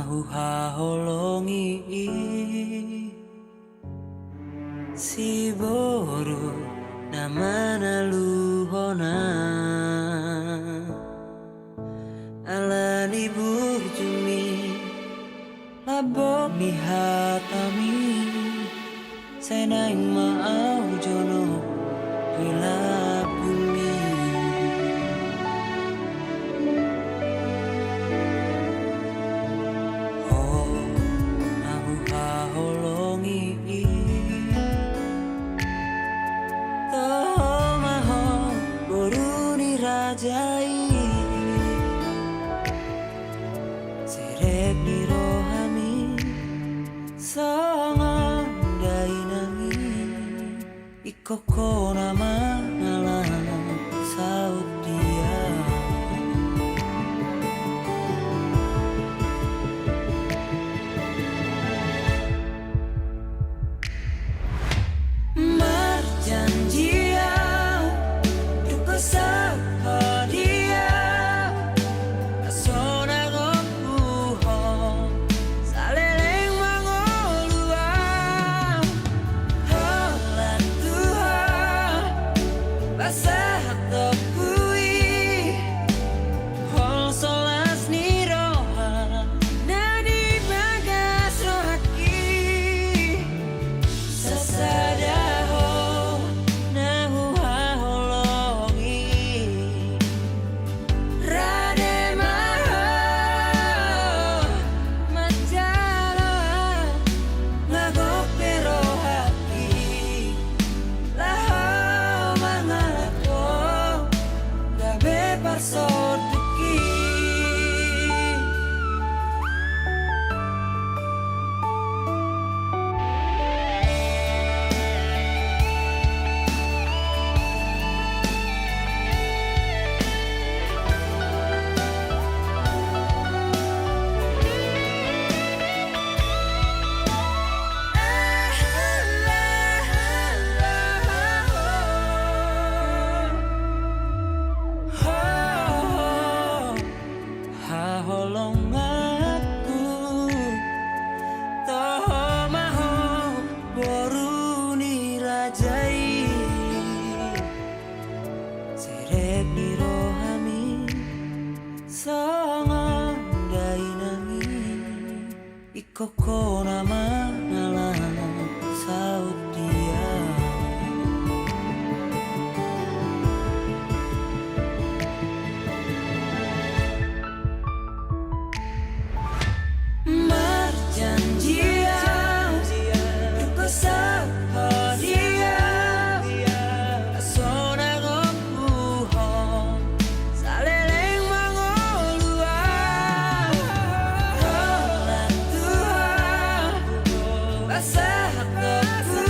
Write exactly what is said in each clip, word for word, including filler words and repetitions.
Huhaholongi i, siboru na manaluhon ahu. Ala ni burjumi, lambok ni hatami, sai naeng ma ahu jonok di lambungmi. Ho na huhaholongi i, toho ma ho boru ni raja i. Serep ni rohami songon dainangi, ingkon ho na mangalap saut dia. Marjanji ahu, dung husaut ho dia, na so na gompu ho, saleleng mangolu ahu. Holan Tuhan, pasahat tompu i, holso las ni roha na di bagas rohangki. Sasada ho na huhaholongi, rade ma ho manjalo, nga gok be rohangki. Laho mangalap ho gabe parsondukki. Haholonganku, toho ma ho boru ni raja i. Serep ni rohami songon dainangi, ingkon ho na mangalap saut dia. Marjanji ahu, dung husaut ho dia, na so na gompu ho, saleleng mangolu ahu. Holan Tuhan, pasahat tompu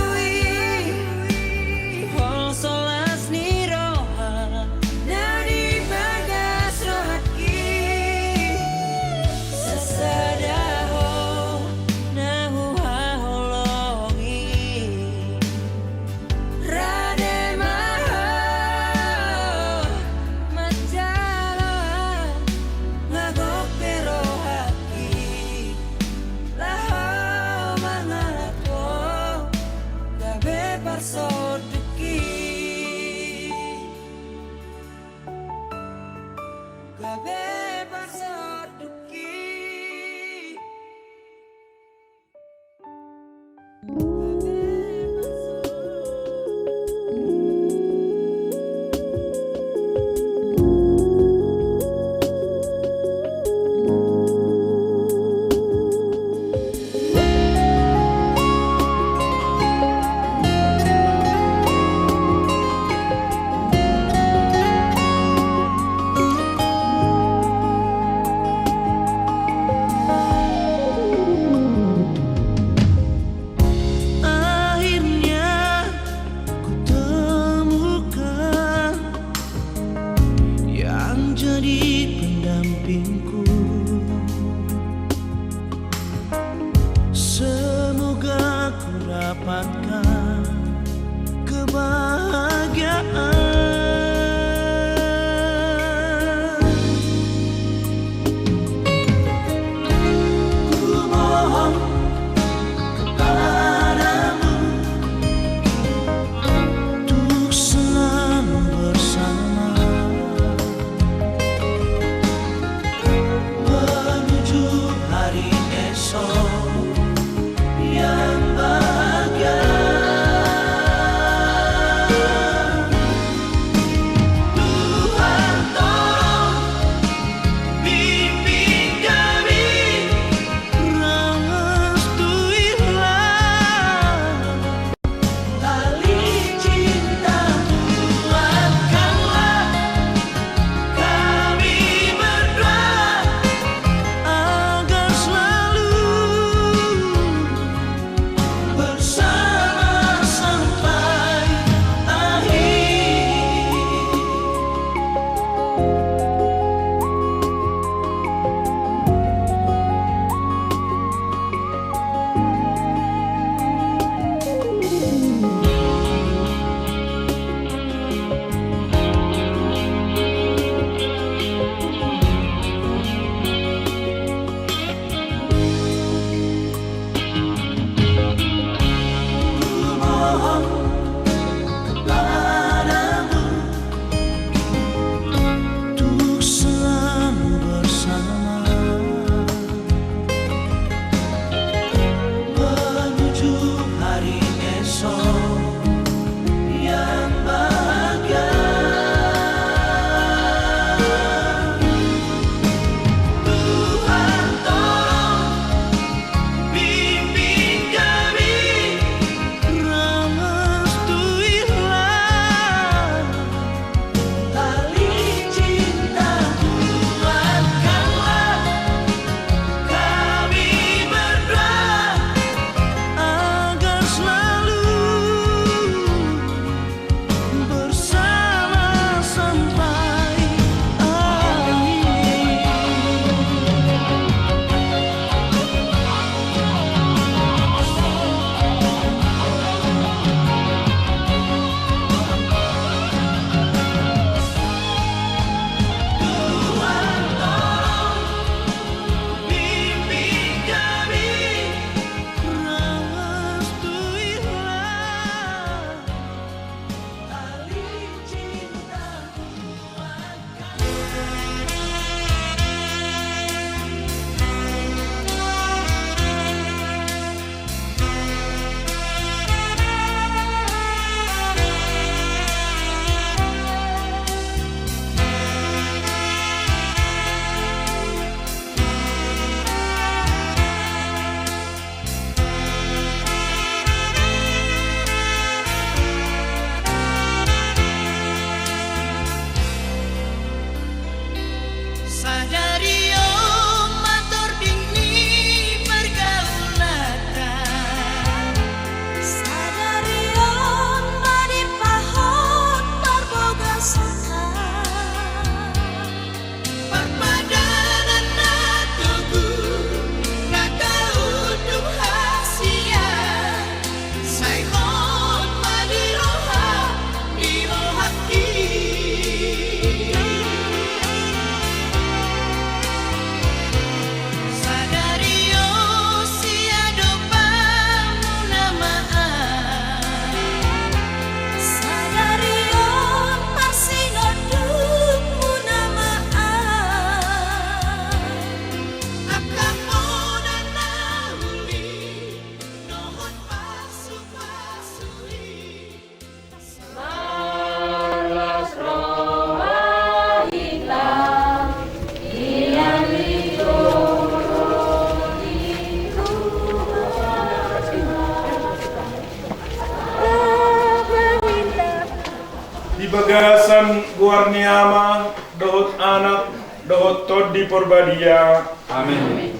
Ni Ama, dohot Anak, dohot Tondi Porbadia. Amen.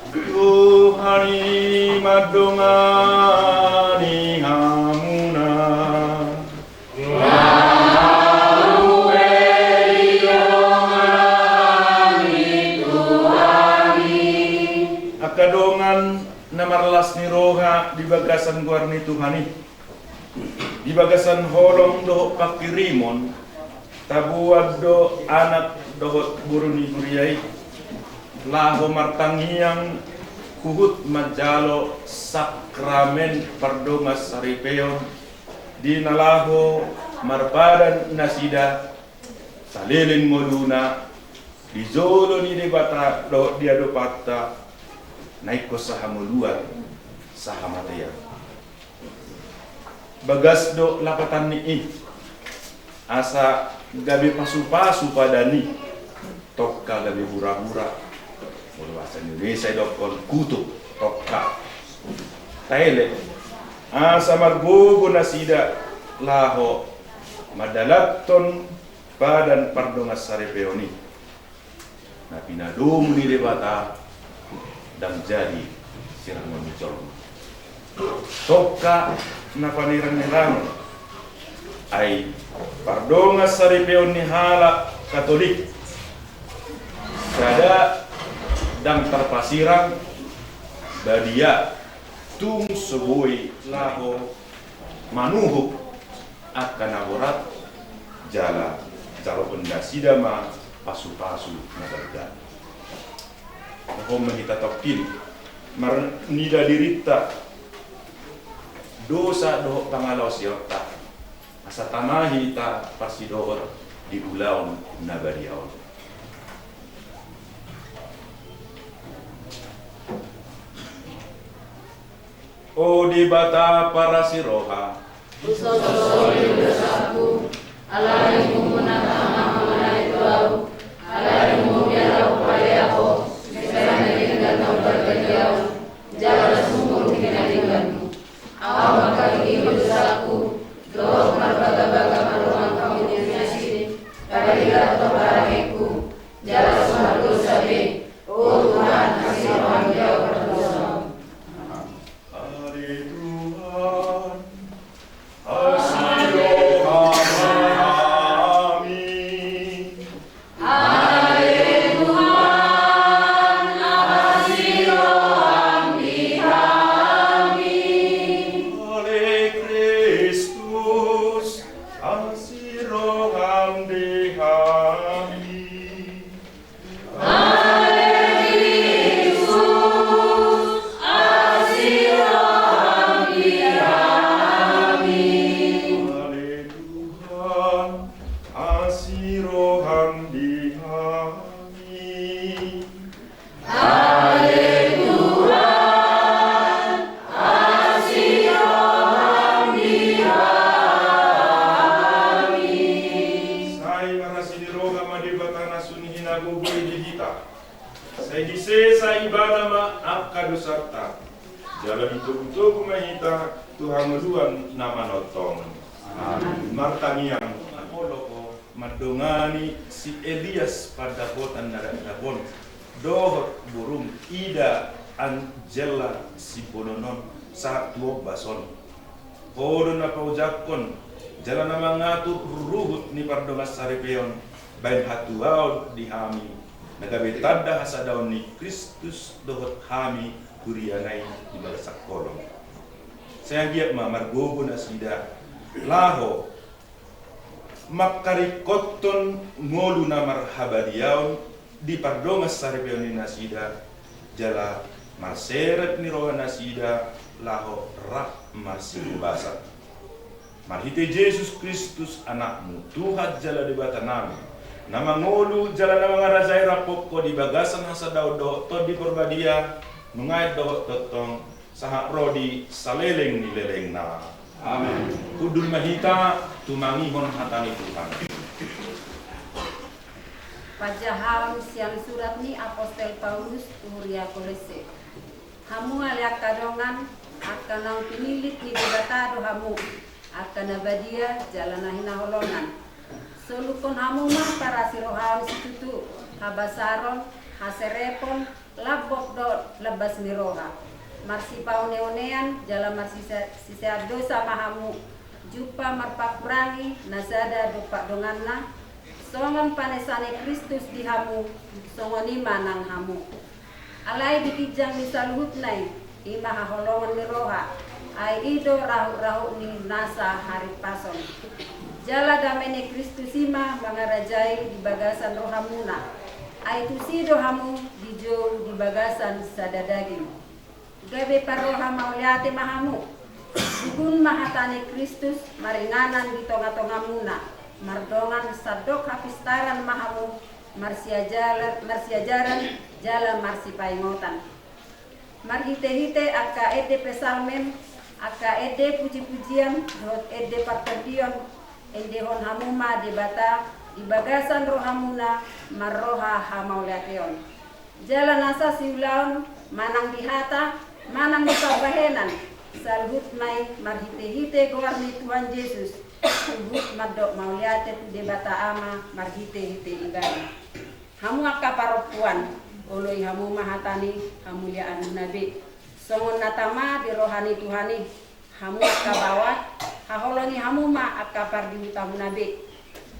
Tuhan i mandongani hamuna. Angka dongan na marlas ni roha di bagasan goar ni Tuhan i, di bagasan holong dohot pangkirimon, taboan do anak dohot boru ni huria i laho martangiang huhut manjalo sakramen pardongansaripeon, di na laho marpadan nasida saleleng ngoluna di jolo ni Debata dohot di adopanta na ingkon sahangoluan sahamatean. Bagas do lapatan ni i, asa gabe pasupasu padan i, tongka gabe hurahura. Molo bahasa Indonesia idokkon kutuk, tongka. Taelek, asa margogo nasida laho mandalanhon padan pardongansaripeon i, na pinadomu ni Debata, ndang jadi sirangon ni jolma. Tongka na panerangnirang, ai pardongansaripeon ni halak Katolik, sada ndang tarpasirang, badia, tung so boi laho manuhuk angka na borat, jala jaloon nasida ma pasupasu na balga. Hohom ma hita tongkin marnida dirinta, dosa dohot pangalaosionta, asa tama hita parsidohot di ulaon na badia on. O Debata parasi roha, husolsoli do dosaku, ala ni muna na mangalehon ahu, ala ni muna na hupalean ho, sai na denggan na huparbadia on, jala sumurung di na dengganmu. Ahu mangkalinga dosaku, dohot marbagabaga mardongan hamu di nasida, padirat do harangenku, jala so mardosa be, O Tuhan, asi roham di ahu pardosa. Ale Tuhan, asi roham di hami. Ale Tuhan, asi roham di hami. Ale Kristus, asi roham di hami. Ale Kristus, asi roham di hami. Ale Tuhan, asi roham di hami. Ale Tuhan, asi roham di hami. Sai marasi ni roha ma Debata na sun hinagogo i di hita. Sai disesa Ibana ma angka dosanta. Jala ditogutogu ma hita tu hangoluan na manongtong. Amen. Martangiang. Molo ho mandongani si Elias pandapotan na dakdanak on dohot borum Ida Angela Simbolon on sahat tu ombas on. Ho do na paojakhon jala na mangatur ruhut ni pardongansaripeon baen hatuaon di hami, na gabe tanda hasadaon ni Kristus dohot hami huriana i di bagasan holong. Sai anggiat ma margogo nasida laho mangkaringkothon ngolu na marhabadiaon di pardongansaripeon ni nasida, jala marseret ni roha nasida laho rap marsiubasan. Marhite Jesus Kristus, Anakmu, Tuhan jala Debatanami, na mangolu jala na mangarajai rap dohot Ho di bagasan hasadaon dohot Tondi Porbadia, nuaeng dohot tongtong, sahat ro di saleleng ni lelengna. Amen. Hundul ma hita tumangihon hata ni Tuhan. Pajahaon sian surat ni Apostel Paulus tu huria Kolosse. Hamu ale angka dongan, angka naung pinillit ni Debata do hamu, angka na badia jala na hinaholongan. Solukkon hamu ma parasirohaon situtu, habasaron, haserepon, lambok dohot lambas ni roha, marsipaone-onean jala marsise-, sisean dosa ma hamu, jumpa marpangkurangi na sada dompak donganna, songon panesan ni Kristus di hamu, songon i ma nang hamu. Alai di ginjang ni saluhutna i, i ma haholongon ni roha, ai i do rahut-rahut ni nasa harimpason. Jala dame ni Kristus i ma mangarajai di bagasan rohamuna, ai tusi do hamu dijou di bagasan sada daging. Gabe parroha mauliate ma hamu. Buhun ma hata ni Kristus maringanan di tonga-tongamuna, mardongan sandok hapistaran ma hamu, marsiajar-, marsiajaran jala marsipaingotan. Marhite-hite angka ende psalmen, angka ende puji-pujian, dohot ende partondion, endehon hamu ma Debata di bagasan rohamuna marroha hamauliateon. Jala nasa siulaon, manang di hata, manang di pambahenan, saluhutna i marhite-hite goar ni Tuhan Jesus, huhut mandok mauliate tu Debata Ama marhite-hite Ibana. Hamu angka parompuan, oloi hamu ma hata ni hamuliaanmuna be, songon na tama di roha ni Tuhan i. Hamu angka baoa, haholongi hamu ma angka pardihutamuna be,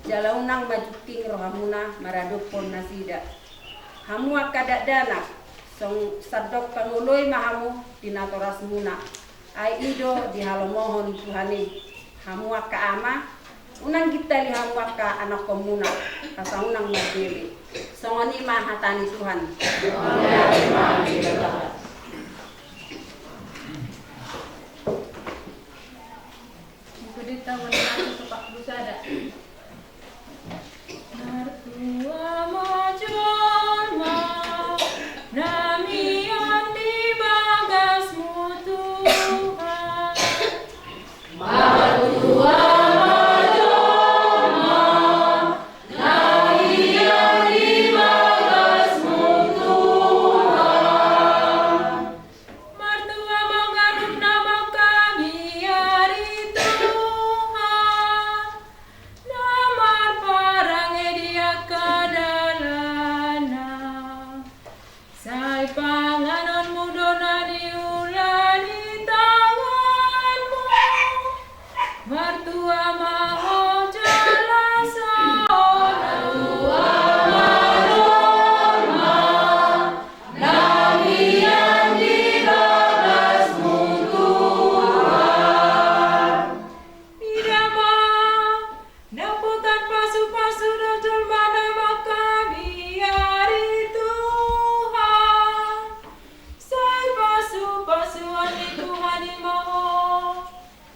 jala unang ma jungking rohamuna maradophon nasida. Hamu angka dakdanak, song-, sandok pangoloi ma hamu di natorasmuna, ai i do dihalomohon Tuhan i. Hamu angka ama, unang gintali hamu angka anakkonmuna, asa unang marbele. Songon i ma hata ni Tuhan. Buku Dita, ualu nasa, empat puluh sada. Martua ma jolma na mian di bagasmu, Tuhan. Martua ma jolma na mian di bagasmu, Tuhan. Martua ma ganup na mangkamiari, Tuhan, na marparange di angka dalanna. Sai panganonmu do na niula ni tanganmu. Martua ma ho jala saor. Martua ma jolma na mian di bagasmu, Tuhan. Ida ma, dapotan pasu-pasu do jolma na mangkamiari, Tuhan. Sai pasu-pasuon ni Tuhan i ma ho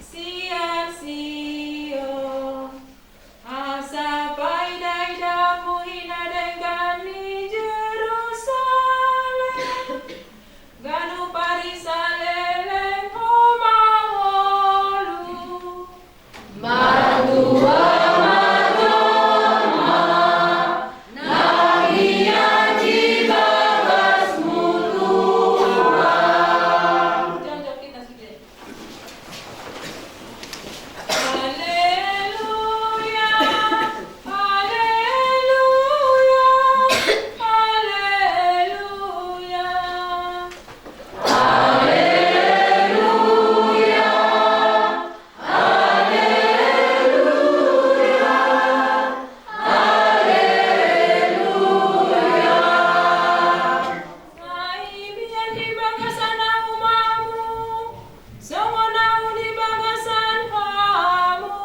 sian Sion. Asa paida-idaonmu i na denggan ni Jerusalem, ganup ari saleleng ho mangolu. Martua ma jolma na mian di bagasmu, Tuhan. Jongjong hita sude. Haleluya, haleluya, haleluya. Haleluya, haleluya, haleluya. Sai mian di bagasan ahu ma hamu, songon ahu di bagasan hamu.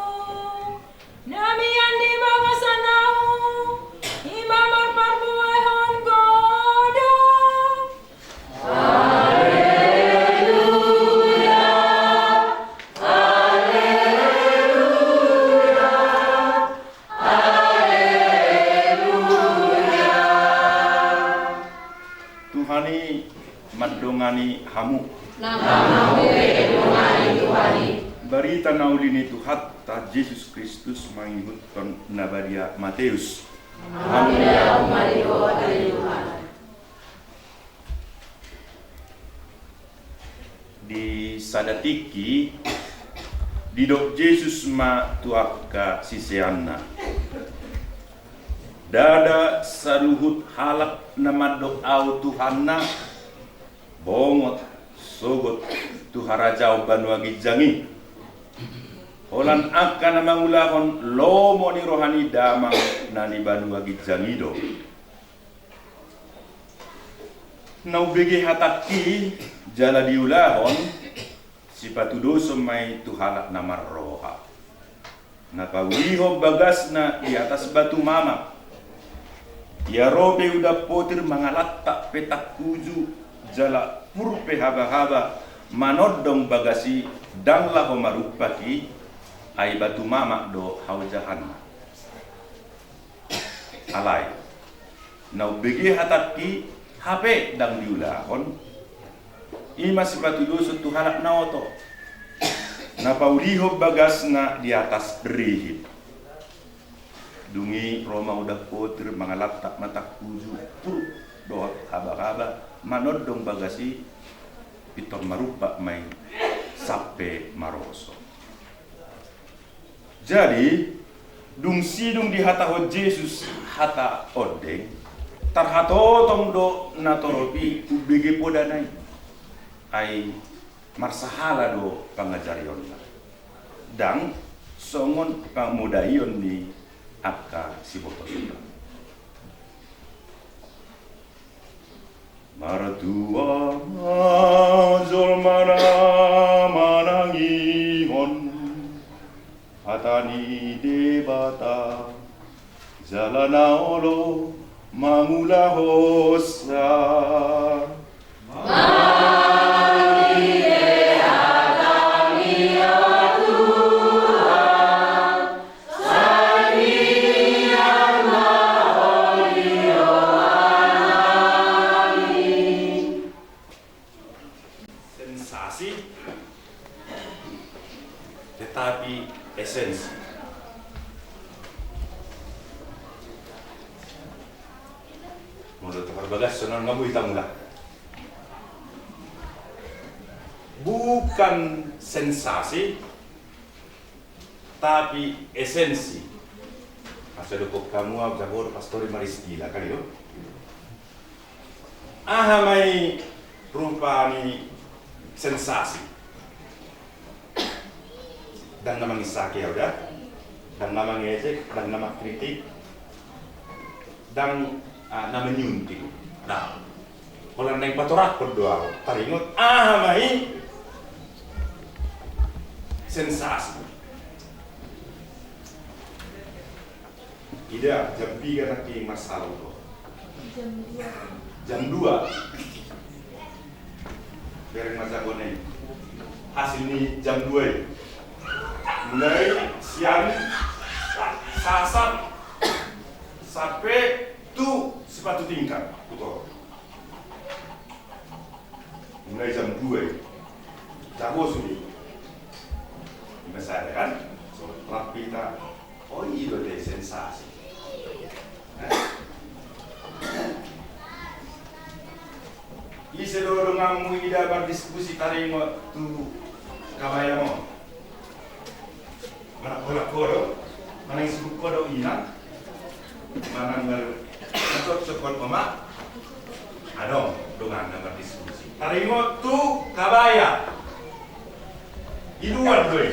Na mian di bagasan ahu, i ma marparbuehon godang. Haleluya, haleluya, haleluya. Tuhan i mandongani hamu. Nang hamu pe didongani Tuhan i. Barita na uli ni Tuhanta Jesus Kristus mangihuthon na badia Mateus. Hamuliaon ma di Ho ale Tuhan. Di sada tingki, didok Jesus ma tu angka siseanna: Ndada saluhut halak na mandok ahu Tuhanna, bongot sogot tu harajaon banua ginjang i. Holan angka na mangulahon lomo ni roha ni damang na di banua ginjang i do. Na umbege hatangki jala diulahon, sipatudoson ma i tu halak na marroha. Na paulihon bagasna di atas batu mamak. Ia ro pe udan potir, mangalangkap pe tangkuju, jala pur pe habahaba manondong bagas i, ndang laho marumpak i, ai batu mamak do haojahanna. Alai na umbege hatangki, hape ndang diulahon, i ma sipatudoson tu halak na oto, na paulihon bagasna di atas rihit. Dung i ro ma udan potir, mangalangkap ma tangkuju, pur dohot habahaba manondong bagas i, pintor marumpak ma i sampe maroso. Jadi, dung sidung dihatahon Jesus hata ondeng, tarhatotong do natorop i umbege podana i. Ai marsahala do pangajarionna, ndang songon pamodaion ni angka sibotonna. Martua ma jolma na manangihon hata ni Debata, jala na olo mangulahonsa. Sensasi, tetapi esensi. Molo tukar bagas, songon na boi tamula. Bukan sensasi, tapi esensi. Asa dokkon hamu, au jago do pastori maristila kali do. Aha ma i rupa ni sensasi? Ndang na mangisaki au da, ndang na mangejek, ndang na mangkritik, ndang, ah, na manyunting. Nah, holan naeng patorangkon do au, taringot aha ma i sensasi. Ida, jam piga nangkin marsahur do? Jam dua. Jam dua. Bereng ma jago na i. Hasil ni jam dua i. Mulai sian sasat sampe tu sipatu tingkat. Betul. Mulai jam dua i. Jago sude. Ima sada kan? So, rap hita. Oh, i do ate sensasi. Ise do donganmu ida mardiskusi taringot tu kabayam on? Manang holan ho do, manang isibuk ho do ina, manang baru na cocok on omak, adong dongan na mardiskusi taringot tu kabaya. Iluan do i.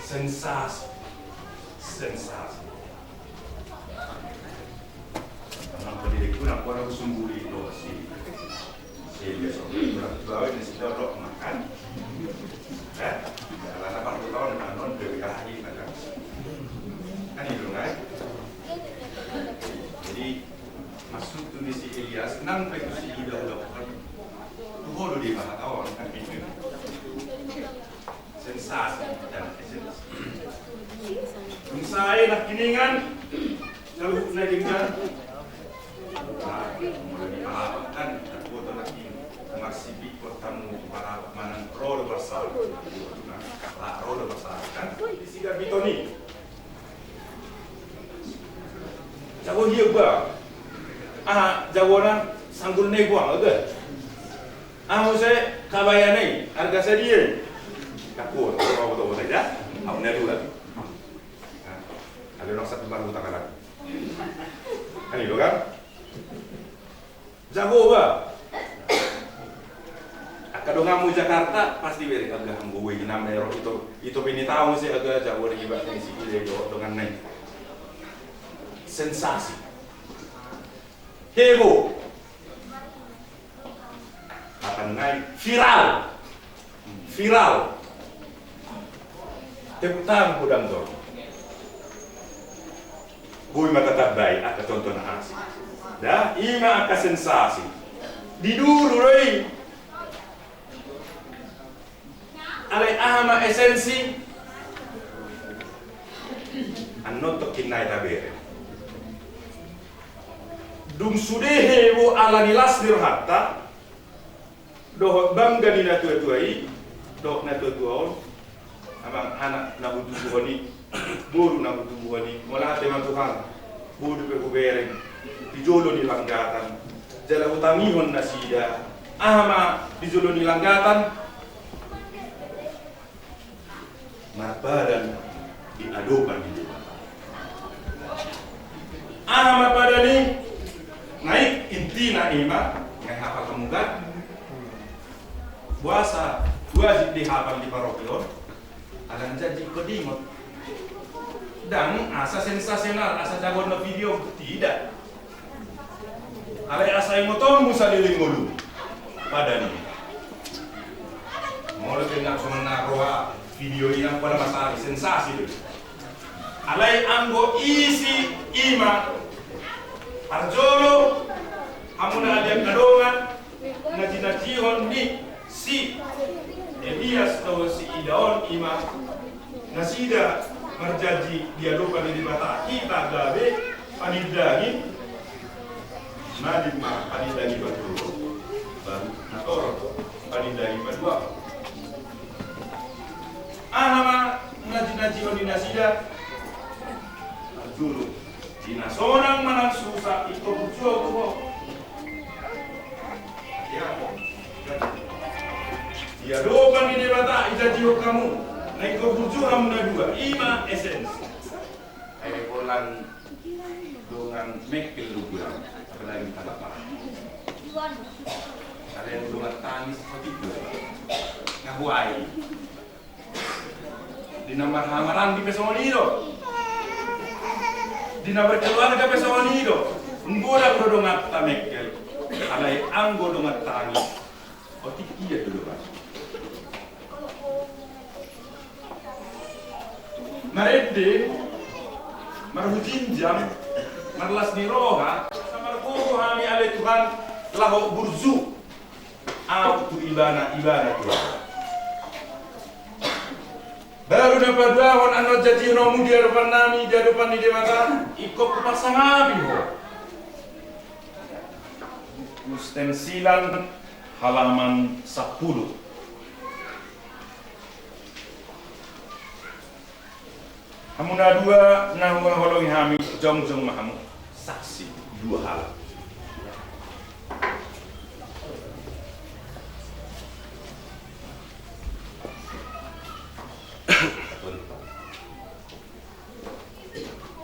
Sensasi. Sensasi. Manang pendidik pun aku ada sumbuli do si. Sehingga so, kurang dua wet nasi dodok makan. Ya, karena baru tahun anon dari kelahi makan. Kan itu kan? Jadi maksud tu ni si Elias nang pe tu si Ida udah bukan. Tu holo di mana tahun kan itu. Sensasi dan esensi. Dung sae nangkiningan, saluhutna i denggan. Nah, molo di Palapa kan, tarboto nangkin marsipik portamu di Palapa manang ro do Barsawa. Nah, ro do Barsawa kan, di Sigabiton i. Jago dia gua. Aha, jago na sanggul na i gua, oke. Aha muse kabaya na i, arga sadia i. Takut, kau tahu saja. Aku na dua. Nah, Alai nang satu marhutang anak. Kan i do kan? Jago ba. Angka donganmu Jakarta pasti bere, anggo anggo gue inam na ero ito ito pe ni tahu si anggo jago lagi bak ni si ile do dongan nai. Sensasi. Heboh. Hata nai viral. Viral. Tepuk tangan godang do. Boi ma tatambai angka tonton asi. Da, ima angka sensasi. Di duru do i. Alai aha ma esensi? Annon tokkin nai tabere. Dung sude heboh ala ni las ni rohanta dohot bangga ni natuatua i, dohot natuatua on, amang anak na hutubuhon i, boru na hutubuhon i, mauliate ma Tuhan, boru pe hubereng di jolo ni langgatan, jala hutangihon nasida. Aha ma di jolo ni langgatan? Marpadan di adopan ni Debata. Aha ma padan i? Naik intina ima, ngai hapal hamu kan? Boasa wajib dihapal di paroki on? Ala na janji ingkon diingot. Ndang asa sensasional, asa jagoan na video, tidak. Alai asa ingotonmu saleleng ngolu. Padan i. Molo pe nang songon na roha video i nang pola masalah sensasi do. Alai anggo isi ima parjolo hamu na adi angka dongan na jinajihon ni si Elias dohot si Ida on ima nasida marjanji di adopan ni Debata hita gabe panindangi. Malim ma panindangi parjolo, baru na torop panindangi paduahon. Aha ma na jinajihon ni nasida? Parjolo, di na sonang manang susa ingkon burju au tu ho. Di adopan ni Debata ijanjihon hamu na ingkon burju hamu na dua, ima esensi. Ai holan dongan mengkel do gua, apalagi tangkap malam. Ada yang dongan tangis, otik do. Nga huai. Di na marhaha maranggi pe songon i do. Di na berkeluarga pe songon i do. Nggodang do donganta mengkel. Alai anggo dongan tangis, otik ia do dongan. Marende, marhujinjang, marlas ni roha, asa margogo hami ale Tuhan, laho burju. Au tu Ibana, Ibana Tuhan. Baru na paduahon annon janjihononmu di adopan nami, di adopan ni Debata, ingkon hupasangapi ho. Usten silan halaman sampulu. Hamu na dua na huhaholongi hami, jongjong ma hamu. Saksi dua halak.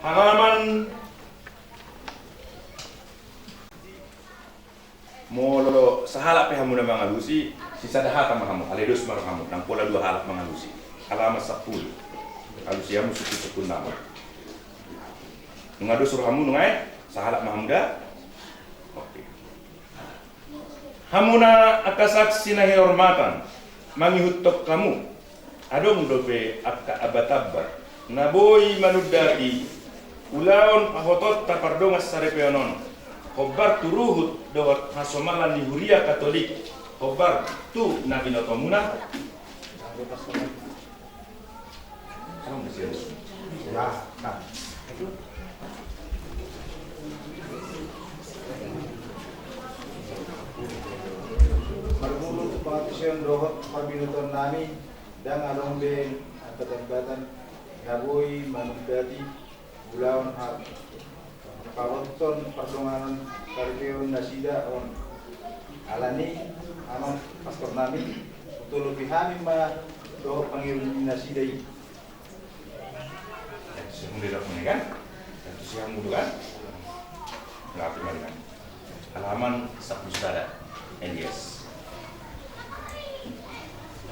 Halaman. Molo sahalak pe hamu na mangalusi, sisada hata ma hamu, alai dos ma rohamu, nang pola dua halak mangalusi. Halaman sampulu. Alusi hamu sungkun-sungkun nama. Nunga dos rohamu, nunga e, sahalak ma hamu da? Oke. Hamu na angka saksi na hinarmatan, mangihuthon hamu. Adong dope angka ambatambat na boi manundati ulaon pahotonta pardongan saripeon on, hombar tu ruhut dohot hasomalan ni huria Katolik, hombar tu na binotomuna? Adong na sian. Ya, nah. Marhulhul tu pangantusion dohot parbinotoan nami, ndang adong be hambatan-hambatan na boi manundati ulaon pahothon pardonganon saripeon nasida on. Alani, amang pastor nami, hutolopi hami ma dohot pangihuthon ni nasida i. Sian mulai dak mulai kan? Tentu sian mulai kan? Berarti mari kan? Halaman sampulu sada. Elias.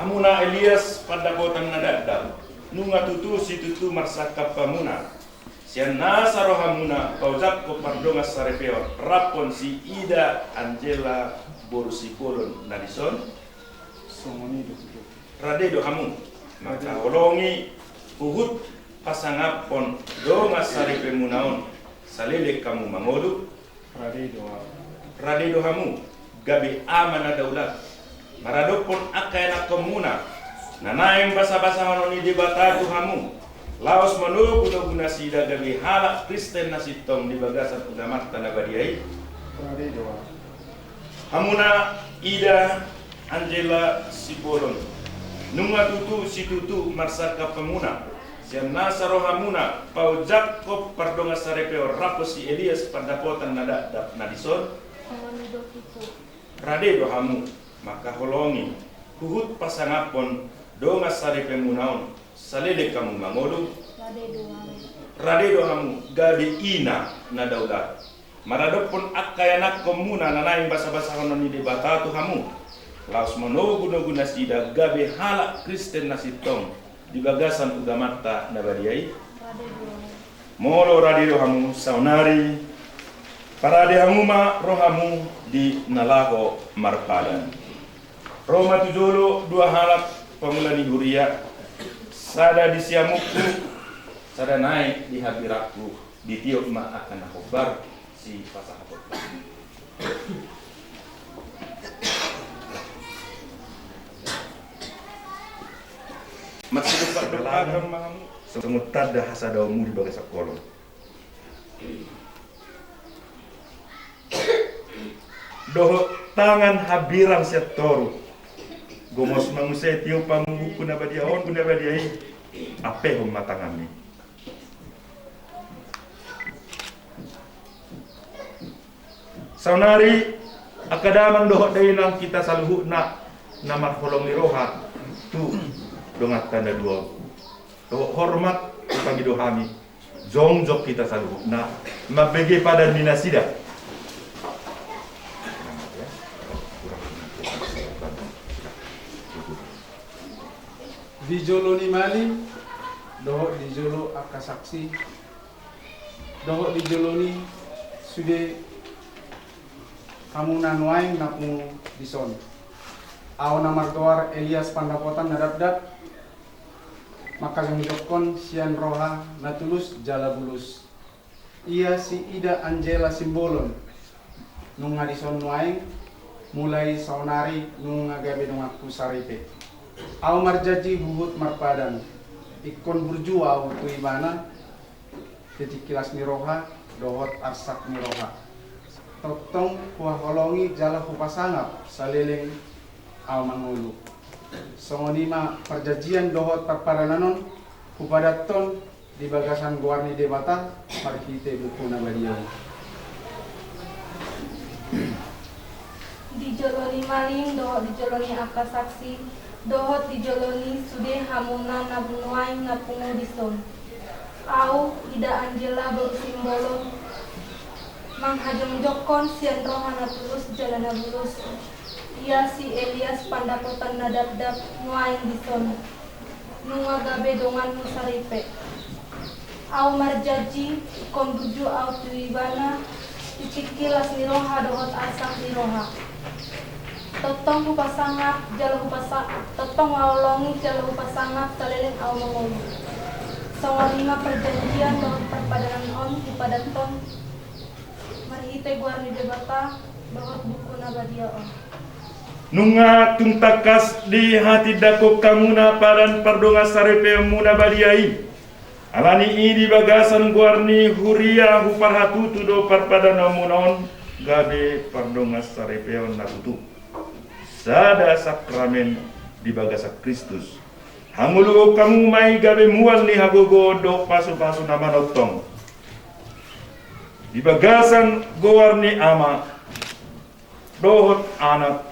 Hamuna Elias pandapotan na dakdak, nunga tutu situtu marsangkap hamuna. Sian nasa rohamuna paojakhon pardongansaripeon raphon si Ida Angela boru Simbolon na dison. Songon i do. Rade do hamu mangkaholongi huhut pasangaphon dongan saripemuna on saleleng hamu mangolu. Rade do hamu. Rade do hamu gabe ama na daulat maradophon angka ianakkonmuna na naeng basabasahonon ni Debata tu hamu, laos manogunogu nasida gabe halak Kristen na sintong di bagasan ugamanta na badia i. Rade do hamu. Hamuna Ida Angela Simbolon, nunga tutu situtu marsangkap hamuna. Sian nasa rohamuna paojakhon pardongansaripeon raphon si Elias pandapotan na dakdak na dison. Songon i do tutu. Rade do hamu mangkaholongi huhut pasangaphon dongan saripemuna on saleleng hamu mangolu. Rade do hamu. Rade do hamu gabe ina na daulat maradophon angka ianakkonmuna na naeng basabasahonon ni Debata tu hamu, laos manogunogu nasida gabe halak Kristen na sintong di bagasan ugamanta na badia i. Rade do hamu. Molo rade do hamu saonari, parade hamu ma rohamu di na laho marpadan. Ro ma tu jolo dua halak pangula ni huria, sada di siamunku, sada nai di hambirangku. Ditiop ma angka na hombar sipasahaton. Marsitupat do agama hamu. Songon tanda hasadaonmu di bagasan holong. Dohot tangan hambirang sian toru. Gomos ma muse tiop hamu buku na badia on, buku na badia i. Ampehon ma tanganmi. Saonari angka damang dohot dainang hita saluhutna na marholong ni roha tu donganta na dua on. Dohot hormat hupangido hami, jongjong hita saluhutna mambege padan ni nasida. Di jolo ni malim dohot di jolo angka saksi dohot di jolo ni sude hamu na nuaeng na pungu dison. Ahu na margoar Elias Pandapotan na dakdak, mangkajongjongkon sian roha na tulus jala bulus. Ia si Ida Angela Simbolon, nunga dison nuaeng, mulai saonari nunga gabe donganku saripe. Ahu marjanji huhut marpadan, ingkon burju ahu tu ibana, titik las ni roha dohot arsak ni roha. Tongtong huhaholongi jala hupasangap saleleng ahu mangolu. Songon i ma parjanjian dohot parpadanan on hupadathon di bagasan goar ni Debata marhite buku na badia on. Di jolo ni malim dohot di jolo ni angka saksi dohot di jolo ni sude hamu na nuaeng na pungu dison. Ahu Ida Angela boru Simbolon, manghajongjongkon sian roha na tulus jala na bulus. Ia si Elias Pandapotan na dakdak nuaeng dison, nunga gabe donganmu saripe. Ahu marjanji, ingkon burju ahu tu ibana, titik las ni roha dohot arsak ni roha. Tongtong hupasangap jala hupasa-, tongtong huhaholongi jala hupasangap saleleng ahu mangolu. Songon i ma parjanjian dohot parpadanan on hupadathon marhite goar ni Debata dohot buku na badia on. Nunga tung tangkas dihatindangkon hamuna padan pardongansaripeonmuna badia i. Ala ni i di bagasan goar ni huria huparhatutu do parpadananmuna on gabe pardongansaripeon na tutu. Sada sakramen di bagasan Kristus. Hangoluhon hamu ma i gabe mual ni hagogoon dohot pasupasu na manongtong. Di bagasan goar ni Ama, dohot Anak,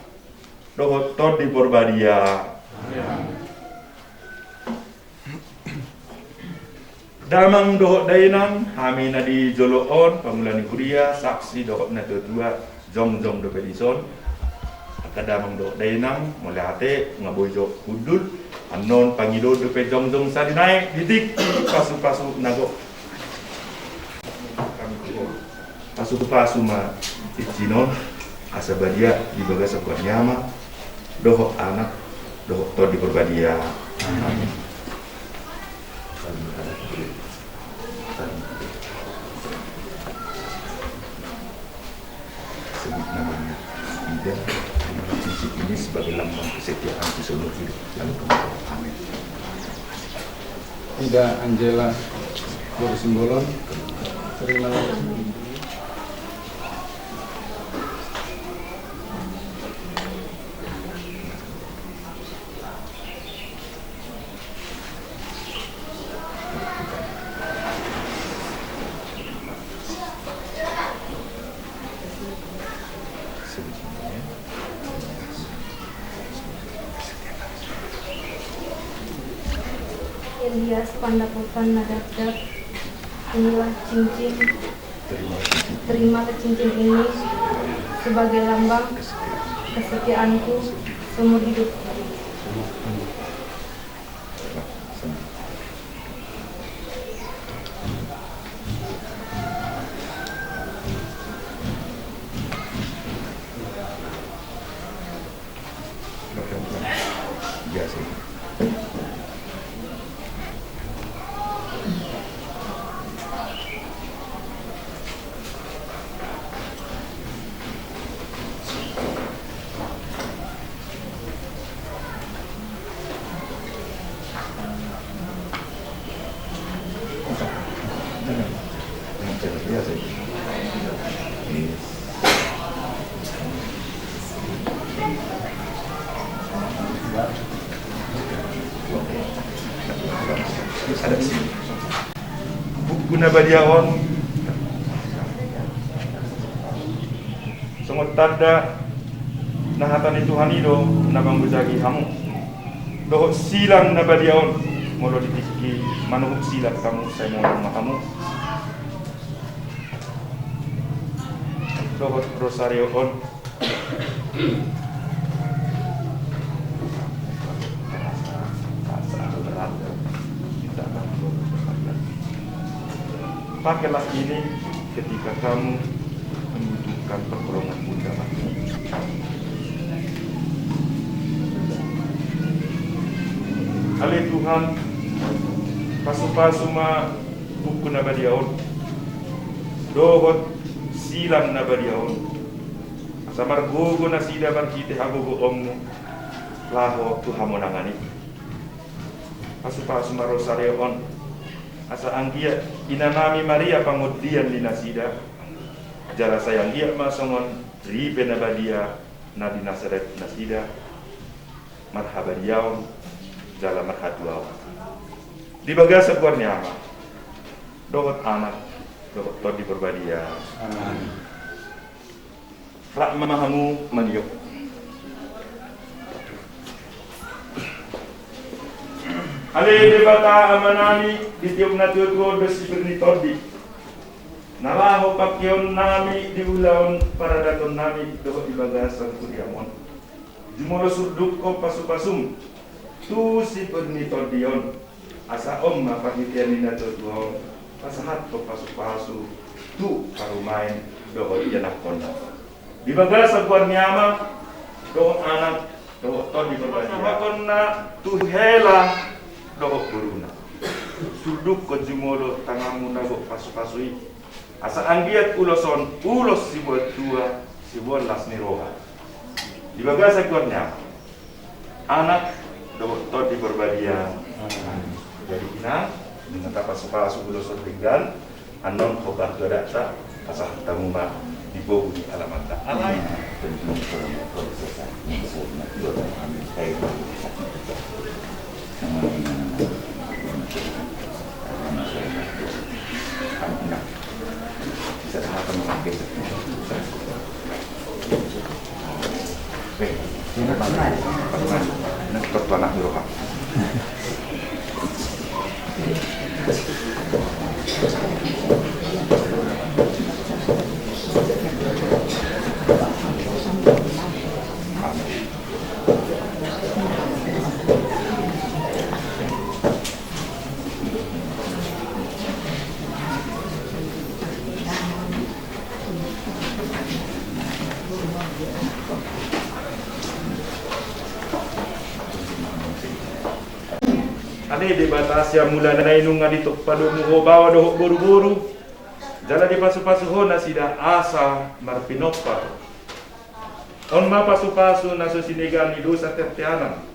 dohot Tondi Porbadia. Amen. Damang dohot dainang, hami na di jolo on, pangula ni huria, saksi dohot natuatua, jongjong dope dison. Angka damang dohot dainang, mauliate, nga boi jo hundul. Annon pangidoon dope jongjong sahali nai, di tingki pasupasu na gok. Pasupasu ma tingki on, asa badia di bagasan goar ni Ama, dohot Anak, dohot Tondi Porbadia. Amin. Sebut namanya. Ida, terima cincin ini sebagai lambang kesetiaanku seumur hidup. Lalu kamu, amin. Ida Angela Boru Simbolon, terima kasih. Elias Pandapotan Nadapdap, inilah cincin. Terimalah cincin ini sebagai lambang kesetiaanku seumur hidup. Biasa. Buku na badia on songon tanda na hata ni Tuhan i do na manggojagi hamu. Dohot silang na badia on, molo di tingki manuhuk silang hamu, sai monang ma hamu. Dohot rosario on. Pakailah ini ketika kamu membutuhkan pertolongan Bunda Maria. Ale Tuhan, pasupasu ma buku na badia on dohot silang na badia on, asa margogo nasida marhite hagogoonmu laho tu hamonangan i. Pasupasu ma rosario on, asa anggiat inanami Maria pangondian ni nasida, jala sai anggiat ma songon ripe na badia na di Nasaret nasida, marhabadiaon jala marhatuaon. Di bagasan goar ni Ama, dohot Anak, dohot Tondi Porbadia. Amin. Rap ma hamu maniop. Ale Debata Amanami, di tiop na tuatua on do sipir ni tondi na laho pangkeonnami di ulaon paradatonnami dohot di bagasan huriam on. Jumolo surdukkon pasupasum tu sipir ni tondi on. Asa on ma parhitean ni na tuatua on pasahathon pasupasu tu parumaen dohot ianakhonna. Di bagasan goar ni Ama, dohot Anak, dohot Tondi Porbadia. Pasahatonna tu hela dohot boruna. Surdukkon jumolo tanganmu na gok pasupasu i. Asa anggiat ulos on ulos siboan tua, siboan las ni roha. Di bagasan goar ni Ama, Anak, dohot Tondi Porbadia. Jadi inang, dengan tapasupasu ulos on denggan, annon hombar tu adakta, pasahat hamu ma di bogu ni alamanta. Alai. Ale Debata, sian mula na i nunga ditompa domu Ho baoa dohot boruboru, jala dipasupasu Ho nasida asa marpinompar. On ma pasupasu na so sinegaan ni dosa teanteanan,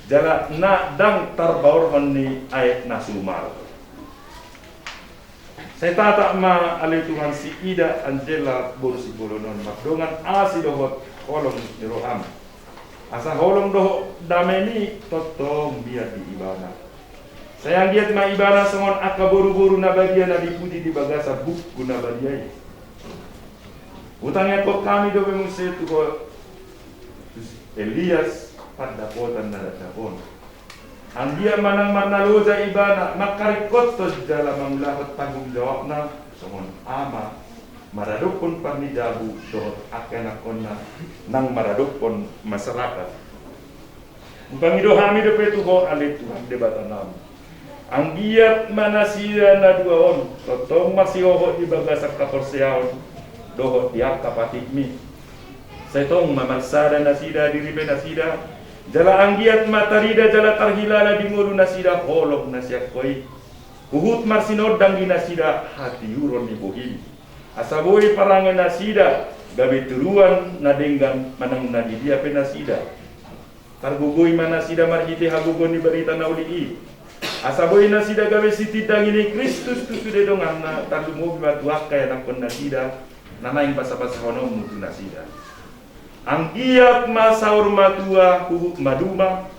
jala na ndang tarbaorhon ni aek na sumar. Sai tatap ma ale Tuhan si Ida Angela boru Simbolon on mardongan asi dohot holong ni roham, asa holong dohot damemi tongtong mian di ibana. Sai anggiat ma ibana songon angka boruboru na badia na dipuji di bagasan buku na badia i. Hutangiangkon hami dope muse tu Ho Elias pandapotan na rap on. Anggiat ma nang marnaloja ibana mangkaringkothon jala mangulahon tanggung jawabna songon ama maradophon parnijabu dohot angka ianakhonna nang maradophon masyarakat. Hupangido hami dope tu Ho ale Tuhan Debatanami. Anggiat ma nasida na dua on tongtong marsihohot di bagasan haporseaon dohot di angka patikmi. Sai tong ma marsada nasida di ripe nasida, jala anggiat ma tarida jala tarhilala di ngolu nasida holong na sian Ho i. Huhut marsinondang di nasida hatiuron ni bohim, asa boi parange nasida gabe turuan na denggan manang na didia pe nasida. Targogoi ma nasida marhite hagogoon ni barita na uli i, asa boi nasida gabe sitindangi ni Kristus tu sude donganna, tarlumobi ma tu angka ianakhon nasida na naeng pasapasahononmu tu nasida. Anggiat ma saur matua huhut maduma,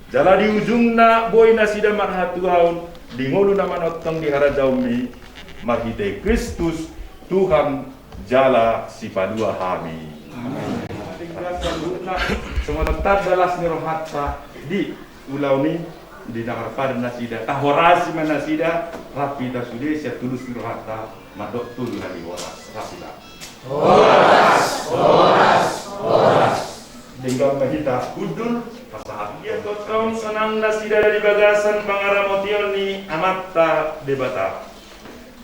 jala di ujungna boi nasida marhatuaon di ngolu na manongtong di harajaonmi, marhite Kristus Tuhan jala Sipalua hami. Amin. Tinggal saluhutna, songon tanda las ni rohanta di ulaon i, di na marpadan nasida, tahorasi ma nasida, rap hita sude sian tulus ni rohanta, mandok tolu hali horas, rap hita. Horas, horas, horas. Denggan ma hita hundul, pasahat. Ia tongtong sonang nasida di bagasan pangaramotion ni Amanta Debata.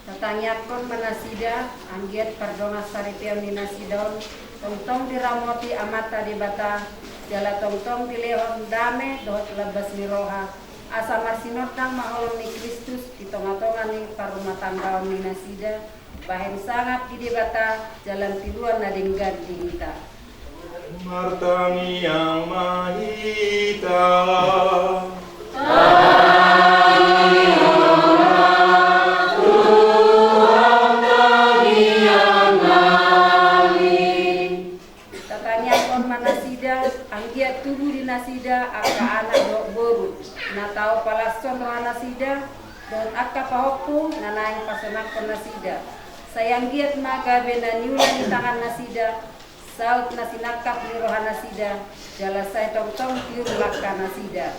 Tatangiangkon ma nasida, anggiat pardongan saripeon ni nasida on, tongtong diramoti Amanta Debata, jala tongtong dilehon dame dohot lambas ni roha, asa marsinondang ma holong ni Kristus di tongatonga ni parrumatanggaon ni nasida, bahen sangap di Debata, jala tiruan na denggan di hita. Martangiang ma hita. Tangiang ma Tuhan tangiang nami. Tatangiangkon ma nasida, anggiat tubu di nasida angka anak dohot boru na tau palashon roha nasida, dohot angka pahompu na naeng pasonangkon nasida. Sai anggiat ma gabe na niula ni tangan nasida, saut na sinangkap ni roha nasida, jala sai tongtong tiur langka nasida.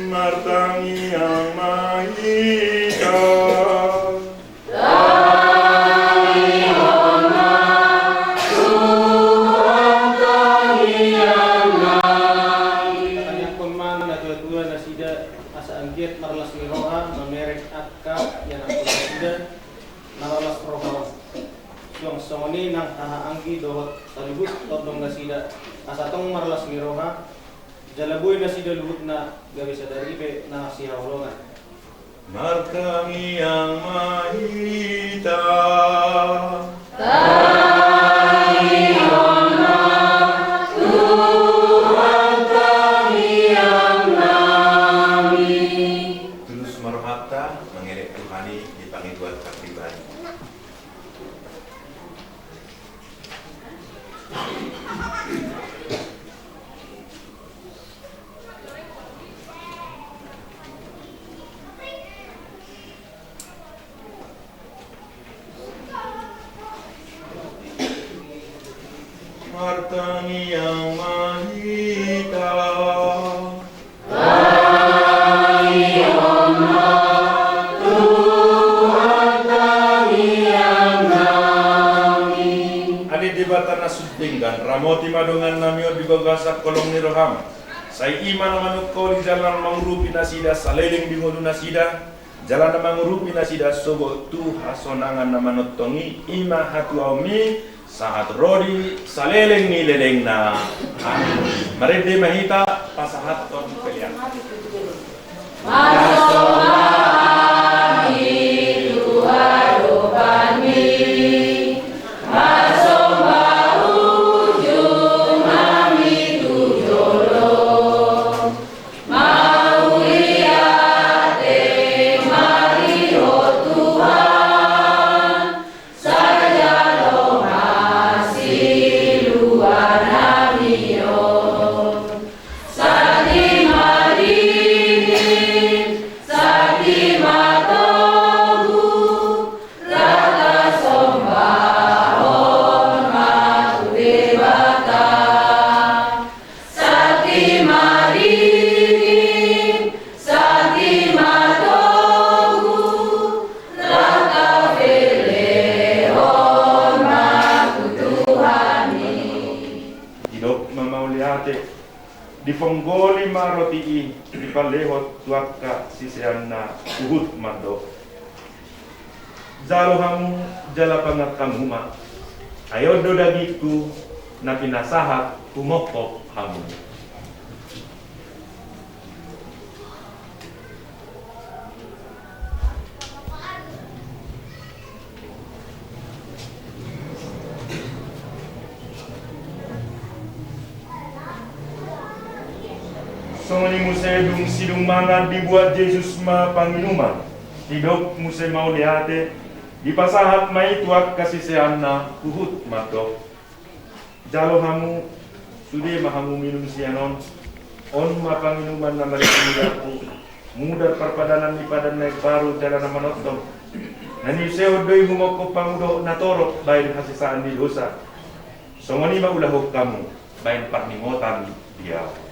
Martangiang ma hita. Tangiang ma Tuhan tangiang nami. Tatangiangkon ma natuatua nasida, asa anggiat marlas ni roha mamereng angka ianakhon nasida na marlas roha on. Suang songon i nang hahaanggi dohot saluhut tondong nasida, asa tong marlas ni roha, jala boi nasida luhutna gabe sada ripe na sihaholongan. Martangiang ma hita. Tangiang ma Tuhan tangiang nami. Tulus ma rohanta mangelek Tuhan i di pangidoan pribadi. Martangiang ma hita. Tangiang ma Tuhan tangiang nami. Ale Debata na sun denggan, ramoti ma dongan nami on di bagasan holong ni roham. Sai i ma na manungkoli jala na mangurupi nasida saleleng di ngolu nasida, jala na mangurupi nasida sogot tu hasonangan na manongtong i, i ma hatuaonmi, sahat ro di saleleng ni lelengna. Amin. Marende ma hita pasahathon pelean. Marsomba hami tu adopanMi, marsomba ujung hami tu jolo. Mauliate ma di Ho Tuhan, sai jalo ma siluanami on. Santi ma dingin, santi ma togu, raka sombahon ma tu Debata. Santi ma dingin, santi ma togu, raka velehon ma tu Tuhan i. Didok ma mauliate, diponggoli ma roti i, dipalehon tu angka siseanna, huhut mandok: Jalo hamu jala pangan hamu ma. Ai on do dagingku na pinasahat humophop hamu. Songon i muse dung sidung mangan, dibuat Jesus ma panginuman. Didok muse mauliate, dipasahat ma i tu angka siseanna, huhut mandok: Jalo hamu sude ma hamu minum sian on. On ma panginuman na marisi ni mudar, mudar parpadanan ni padan na imbaru jala na manongtong, na niusehon do i humophop hamu dohot na torop baen hasesaan ni dosa. Songon i ma ulahon hamu baen parningotan di ahu.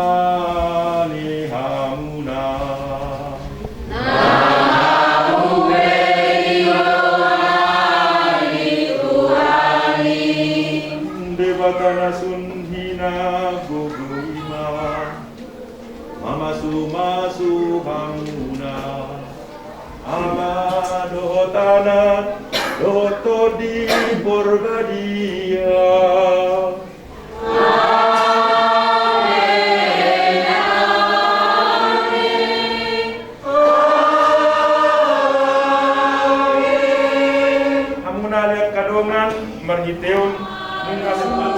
Mandongani hamuna. Debata na sun hinagogo i ma mamasumasu hamuna, Ama dohot Anak dohot Tondi Porbadia. Hamuna ale angka dongan, marhitehon nunga suman